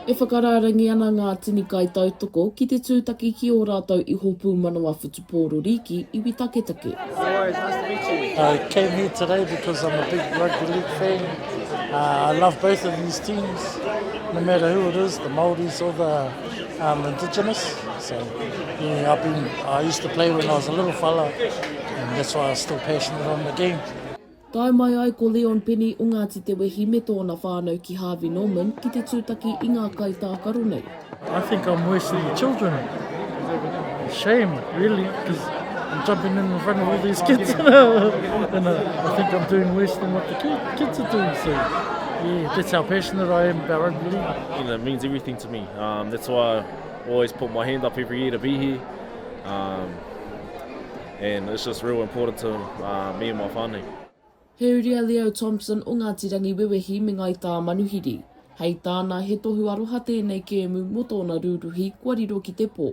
E whakarārangi ana ngā tini kaitautoko ki te tūtaki ki ō rātou iho pūmanawa whutupōro rīki iwi taketake. I came here today because I'm a big rugby league fan. Uh, I love both of these teams, no matter who it is, the Māoris or the um, Indigenous. So, yeah, I've been, I used to play when I was a little fella, and that's why I'm still passionate on the game. Tae mai ai ko Leon Penny o Ngāti Te Wehi me tōna whānau ki Harvey Norman ki te tūtaki i ngā kaitākaro nei. I think I'm worse than the children. Shame, really, because I'm jumping in front of all these kids and uh, I think I'm doing worse than what the kids are doing. So, yeah, that's how passionate I am about rugby league. You know, it means everything to me. Um, that's why I always put my hand up every year to be here. Um, and it's just real important to uh, me and my whānau. He uri a Leo Thompson o Ngāti Rangiwewehi me Ngāi Tāmanuhiri. Hei tāna, he tohu aroha tēnei kēmu mō tōna rūruhi kua riro ki te pō.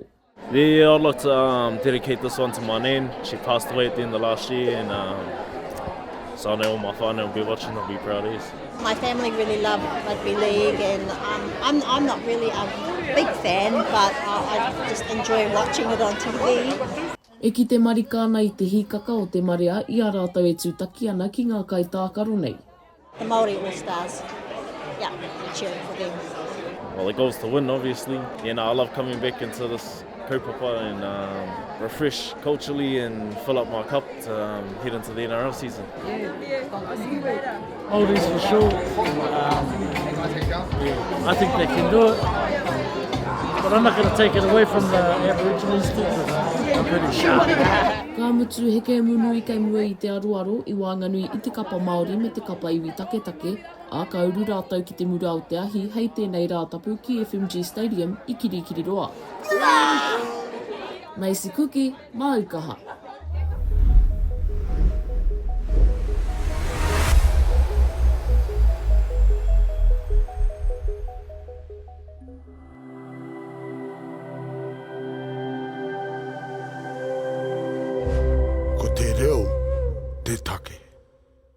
Yeah, I'd like to um, dedicate this one to my nan. She passed away at the end of last year and um, so I know all my whānau will be watching, they'll be proud as. My family really love rugby league and um, I'm, I'm not really a big fan but I, I just enjoy watching it on TV. E kite marika ana i te hīkaka o te marea i a rātou e tūtaki ana ki ngā kaitākaro nei. The Māori All Stars, yeah, we're cheering for them. Well, the goal's to win, obviously. You know, I love coming back into this kaupapa and um, refresh culturally and fill up my cup to um, head into the NRL season. Māoris for sure. Um, yeah, I think they can do it. But I'm not going to take it away from the Aborigines too, because I'm pretty sharp. Ka mutu he kēmu nui kei mua i te aroaro i waenganui i te kapa Māori me te kapa iwi taketake, ā, ka uru rātou ki te mura o te ahi hei tēnei Rātapu ki FMG Stadium i Kirikiriroa. Macy Kuki, Māu kaha. Ko te reo te take.